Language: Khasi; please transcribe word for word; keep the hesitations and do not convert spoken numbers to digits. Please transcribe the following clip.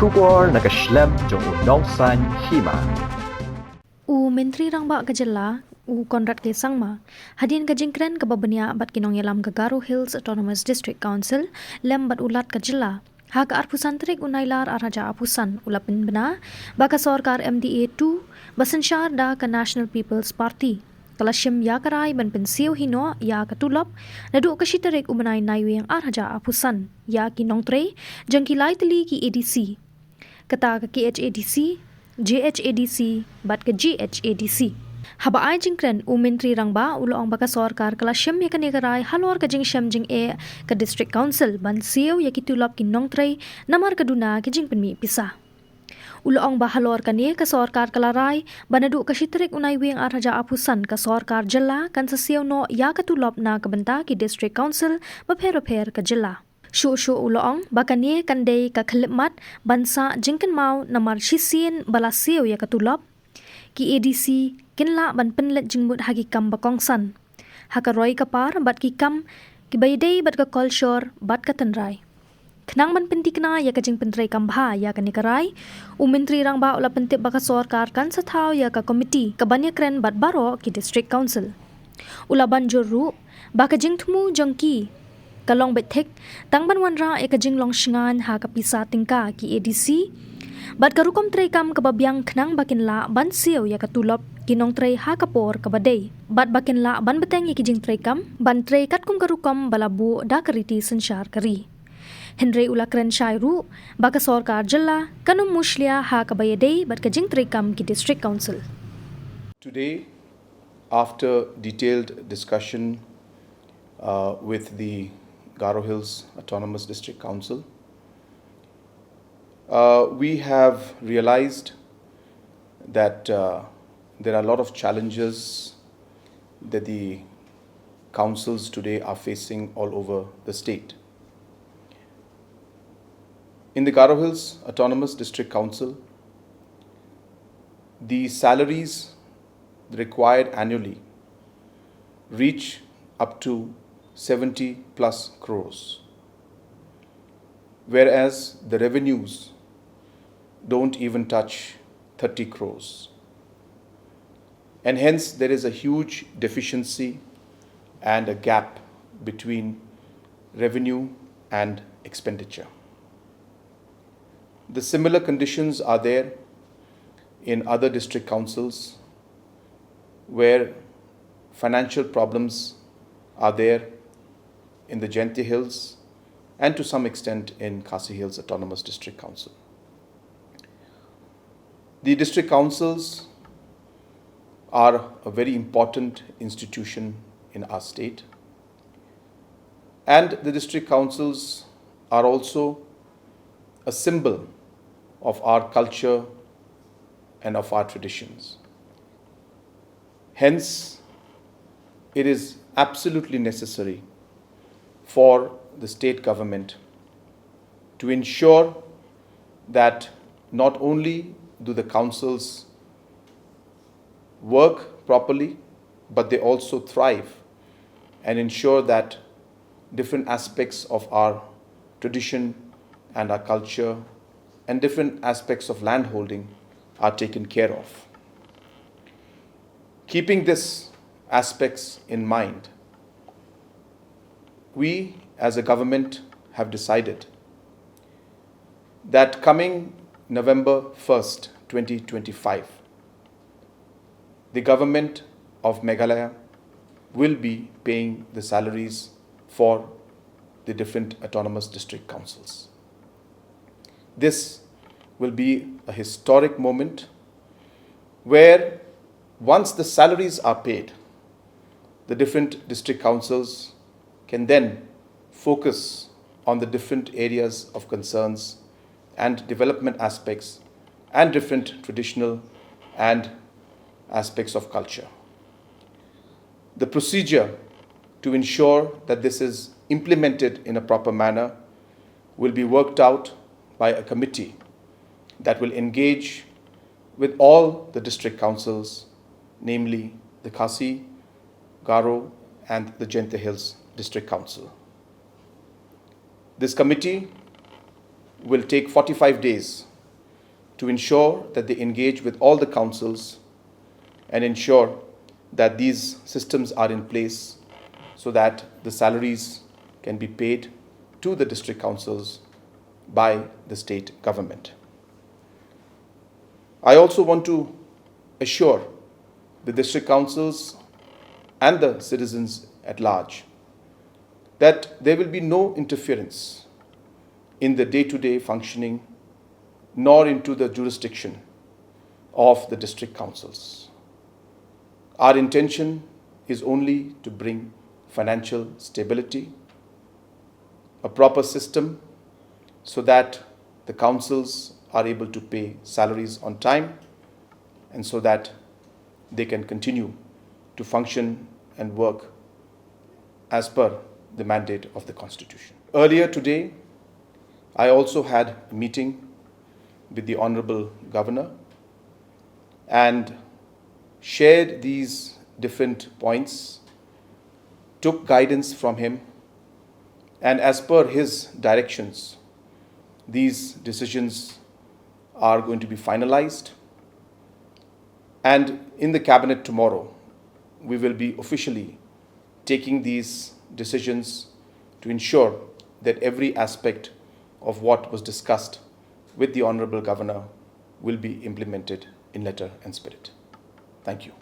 Khubor na ka shlem jong u nongsan hima. U Myntri Rangbah ka jylla, u Conrad K Sangma, hadien ka jingkren kaba bniah bad ki nongïalam ka Garo Hills Autonomous District Council, lem bad u Lat ka jylla, ha ka arphew san tarik u Nailar arhajar arphew san, u la pynbna ba ka sorkar M D A two, ba synshar da ka National People's Party, ka la shim ïa ka rai ban pynsiew hi noh ïa ka tulop naduh ka shi tarik u bnai Naiwieng arhajar arphew san ïa ki nongtrei jong ki lai tylli ki A D C. Kata ka K H A D C, J H A D C bad ka G H A D C. Haba ai jingkren, u Myntri Rangbah u la ong ba ka sorkar ka la shim ïa kane ka rai halor ka jingshem jingeh ka District Council ban siew ïa ki tulop ki nongtrei namar ka duna ki jingpynmih pisa. U la ong ba halor kane ka sorkar ka la rai ba naduh ka shi tarik u Naiwieng arhajar arphew san ka sorkar jylla kan sa siew noh ïa ka tulop na ka bynta ki District Council bapher bapher ka jylla. Shuh shuh u la ong ba kane kan dei ka khyllipmat ban sah jingkynmaw namar shisien ba la siew ïa ka tulop, ki A D C kin lah ban pynleit jingmut ha ki kam ba kongsan, ha ka roi ka par bad ki kam kiba ïadei bad ka kolshor bad ka tynrai. Khnang ban pynthikna ïa ka jingpyntreikam bha ïa kane ka rai, u Myntri Rangbah u la pyntip ba ka sorkar kan sa thaw ïa ka komiti ka ban ïakren bad baroh ki District Council. U la ban jur ruh ba ka jingthmu jong ki ka long beit thik tang ban wanrah ïa ka jinglong shngaiñ ha ka pisa tyngka ki A D C bad ka rukom treikam kaba biang khnang ba kin lah ban siew ïa ka tulop ki nongtrei ha ka por kaba dei bad ba kin lah ban bteng ïa ki jingtreikam ban trei katkum ka rukom ba la buh da ka riti synshar ka ri. Hynrei u la kren shai ruh ba ka sorkar jylla kan ym mushlia ha kaba ïadei bad ka jingtreikam ki District Council. Today, after detailed discussion uh, with the Garo Hills Autonomous District Council, uh, we have realized that uh, there are a lot of challenges that the councils today are facing all over the state. In the Garo Hills Autonomous District Council, the salaries required annually reach up to seventy plus crores, whereas the revenues don't even touch thirty crores. And hence, there is a huge deficiency and a gap between revenue and expenditure. The similar conditions are there in other district councils where financial problems are there in the Jaintia Hills and to some extent in Khasi Hills Autonomous District Council. The district councils are a very important institution in our state, and the district councils are also a symbol of our culture and of our traditions. Hence, it is absolutely necessary for the state government to ensure that not only do the councils work properly, but they also thrive and ensure that different aspects of our tradition and our culture and different aspects of landholding are taken care of. Keeping these aspects in mind, we as a government have decided that coming November first, twenty twenty-five, the government of Meghalaya will be paying the salaries for the different autonomous district councils. This will be a historic moment where, once the salaries are paid, the different district councils can then focus on the different areas of concerns and development aspects and different traditional and aspects of culture. The procedure to ensure that this is implemented in a proper manner will be worked out by a committee that will engage with all the district councils, namely the Khasi, Garo, and the Jaintia Hills District Council. This committee will take forty-five days to ensure that they engage with all the councils and ensure that these systems are in place so that the salaries can be paid to the district councils by the state government. I also want to assure the district councils and the citizens at large that there will be no interference in the day-to-day functioning nor into the jurisdiction of the district councils. Our intention is only to bring financial stability, a proper system, so that the councils are able to pay salaries on time and so that they can continue to function and work as per the mandate of the Constitution. Earlier today, I also had a meeting with the Honorable Governor and shared these different points, took guidance from him, and as per his directions, these decisions are going to be finalized. And in the cabinet tomorrow, we will be officially taking these decisions to ensure that every aspect of what was discussed with the Honorable Governor will be implemented in letter and spirit. Thank you.